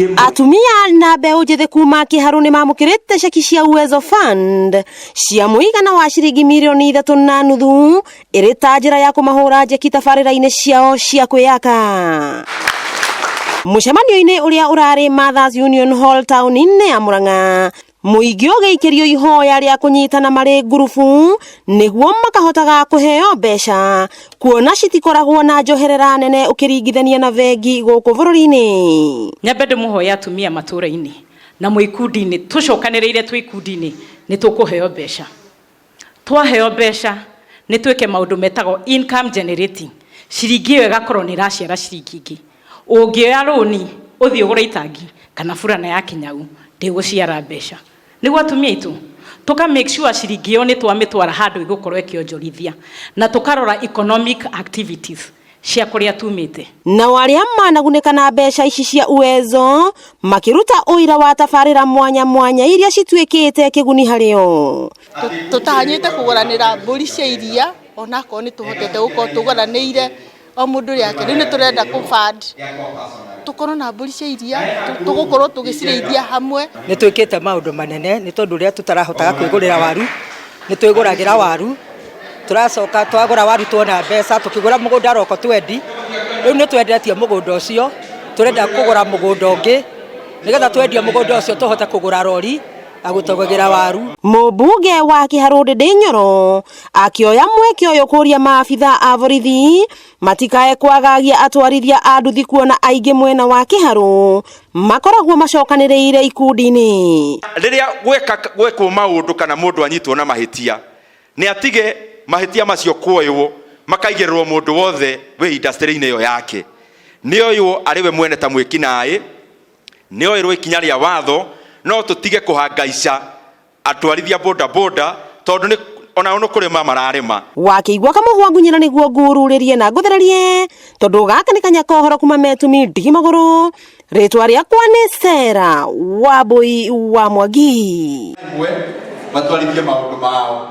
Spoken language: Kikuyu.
Atumia na mbeũ njĩthĩ kuma Kĩharũ nĩ mamũkĩrĩte ceki cia Uwezo Fund cia mũigana wa ciringi 3.5 mirioni ĩrĩ ta njĩra ya kũmahũra njeki tabarĩra-inĩ ciao cia kwĩyaka. Mũcemanio-inĩ ũrĩa ũrarĩ Mothers Union Hall taũni-inĩ ya Murang'a, mũingĩ ũgĩikĩrio ihoya rĩa kũnyitana marĩ ngurubu nĩguo makahotaga kũheo mbeca, kuona citikoragwo na njoherera nene ũkĩringithania na bengi gũkũ bũrũri-inĩ. Nyambe ndĩmũhoya, atumia matũra-inĩ na mwĩ ikundi-inĩ, tũcokanĩrĩire twĩ ikundi-inĩ nĩ tũkũheo mbeca. Twaheo mbeca nĩ twĩke maũndũ metagwo income generating. Ciringi ĩyo ĩgakorwo nĩ ĩraciara ciringi ingĩ. Ũngĩoya rũni ũthiĩ ũgũre itangi kana burana ya kĩnyau, ndĩgũciara mbeca. Nĩguo atumia aitũ tũka make sure ciringi ĩyo nĩ twamĩtwara handũ ĩgũkorwo ĩkĩonjorithia, na tũkarora economic activities cia kũrĩa tumĩte. Nao arĩa managunĩka na mbeca ici cia Uwezo makĩruta ũira wa tabarĩra mwanya mwanya iria cituĩkĩte kĩguni harĩo. Tũtanyĩte kũgũranĩra mbũri cia iria, onakorwo nĩ tũhotete gũkorwo tũgũranĩire o mũndũ rĩake. Rĩu nĩ tũrenda kũ fund tũkorwo na mbũri cia iria tũgũkorwo tũgĩcirĩithia hamwe. Nĩ twĩkĩte maũndũ manene, nĩ tondũ ũrĩa tũtarahotaga kwĩgũrĩra waru, nĩ twĩgũragĩra waru. Tũracoka twagũra waru, tuona mbeca, tũkĩgũra mũgũnda roko twendi. Rĩu nĩ twendetie mũgũnda ũcio, tũrenda kũgũra mũgũnda ũngĩ, nĩgetha twendie mũgũnda ũcio tũhote kũgũra rori ya gũtũgagĩra waru. Mũmbunge wa Kĩharũ Ndĩndĩ Nyoro akĩoya mweke ũyũ kũria maabitha a borithi matikae kwagagia atwarithia a nduthi, kuona aingĩ mwena wa Kĩharũ makoragwo macokanĩrĩire ikundi-inĩ. Rĩrĩa gweka gwekwo maũndũ kana mũndũ anyitwo na mahĩtia, nĩ atige mahĩtia macio kuoywo makaigĩrĩrwo mũndũ wothe wĩ industry-inĩ ĩyo yake. Nĩ oywo arĩ we mwene ta mwĩkinaĩ, nĩ oĩrwo ikinya rĩa watho, no tũtige kũhangaica atwarithia boda boda, tondũ nĩ onao nĩ kũrĩma mararĩma. Wakĩigua kamũhwa ngunyĩra nĩguo ngururĩrie na ngũthererie, tondũ gaka nĩ kanya kohoro kuma metumi ndigi magũrũ. Rĩtwa rĩakwa nĩ Sera Wambui wa Mwangi. Matwarithie maũndũ mao.